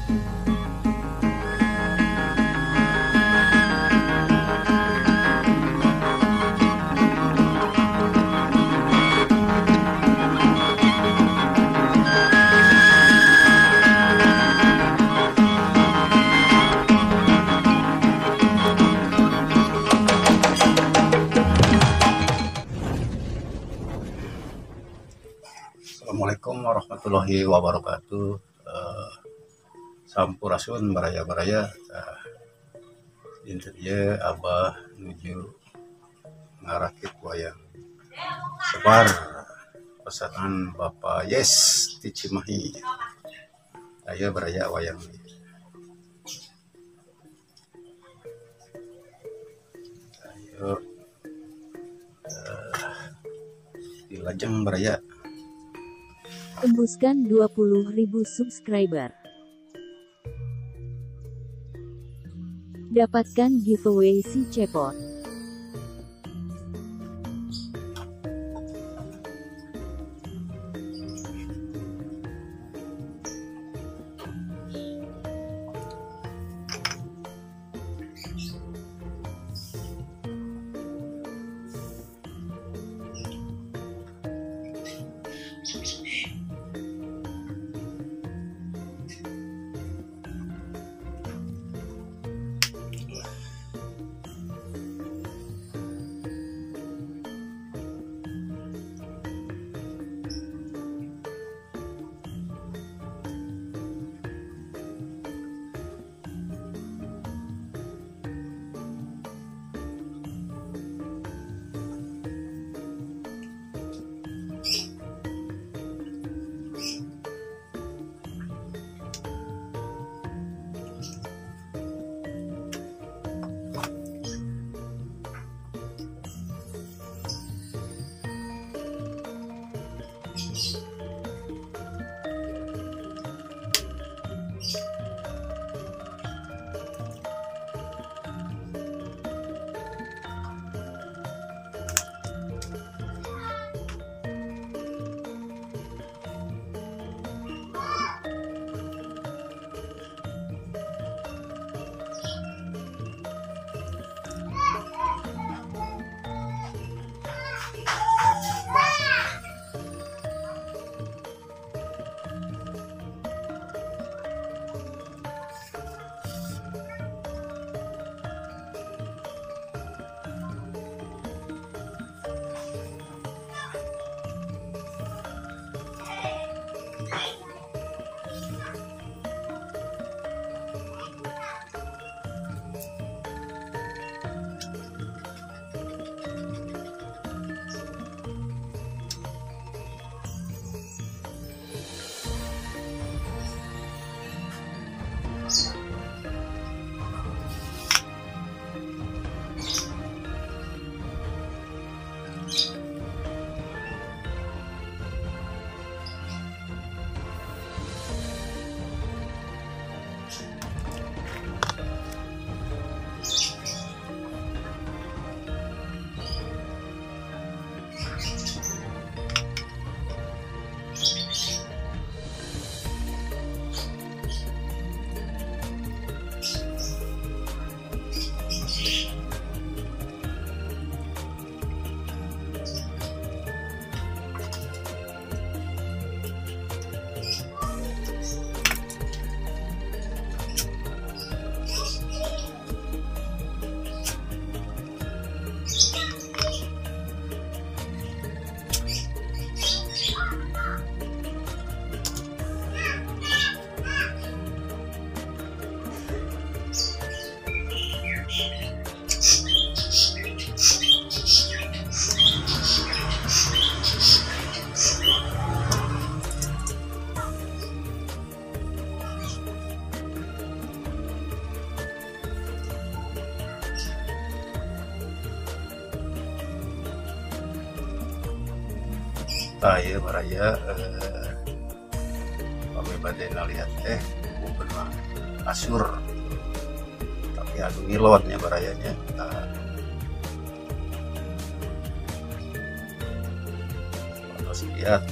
Assalamualaikum warahmatullahi wabarakatuh. Sampurasun baraya-baraya. Dinten ieu Abah nuju ngarakit wayang Sebar pesanan Bapak Yes di Cimahi. Aya baraya wayang. Ayo dilajeng baraya. Tembuskan 20.000 subscriber. Dapatkan giveaway si cepot. Tah baraya pami bade ngalihat teh bukan mah kasur tapi anu ngilon nya barayanya. Terus lihat.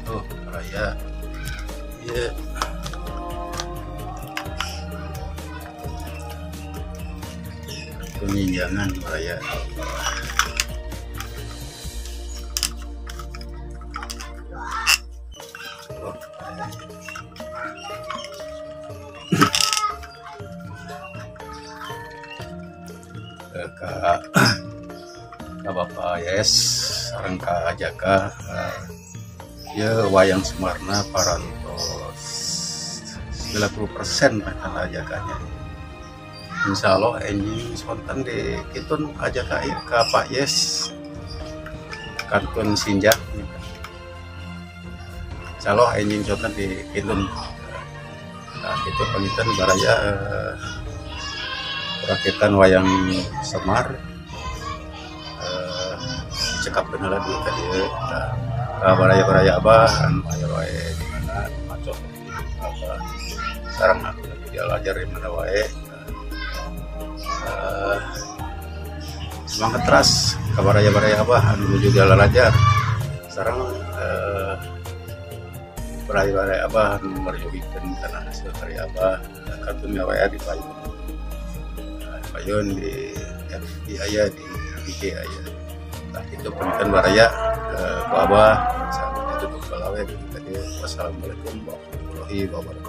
Tuh raya ya. Penyinjangan raya. Tuh, ka Bapak Yes sareng ka Jaka ya wayang Semarna parantos 90% bahkan ajakanya. Insya Allah enjing spontan di kitun ajaka ieu ka Pak Yes kantun Sinjang. Insya Allah enjing spontan di kitun. Nah, itu pangitan baraya rakitan wayang Semar cekap bener lagi tadi. Nah, baraya-baraya abah anu aya wae di mana macok abah sareng anu diajar di mana wae. Semangat teras ka baraya-baraya abah anu nuju dialajar sareng baraya-baraya abah anu meryogikeun kana hasil karya abah kantun wae di payun. Payun di FB aya di IG aya. Nah, itu pamitan baraya ku abah sampai tutup balawe tadi. Wassalamualaikum warahmatullahi wabarakatuh.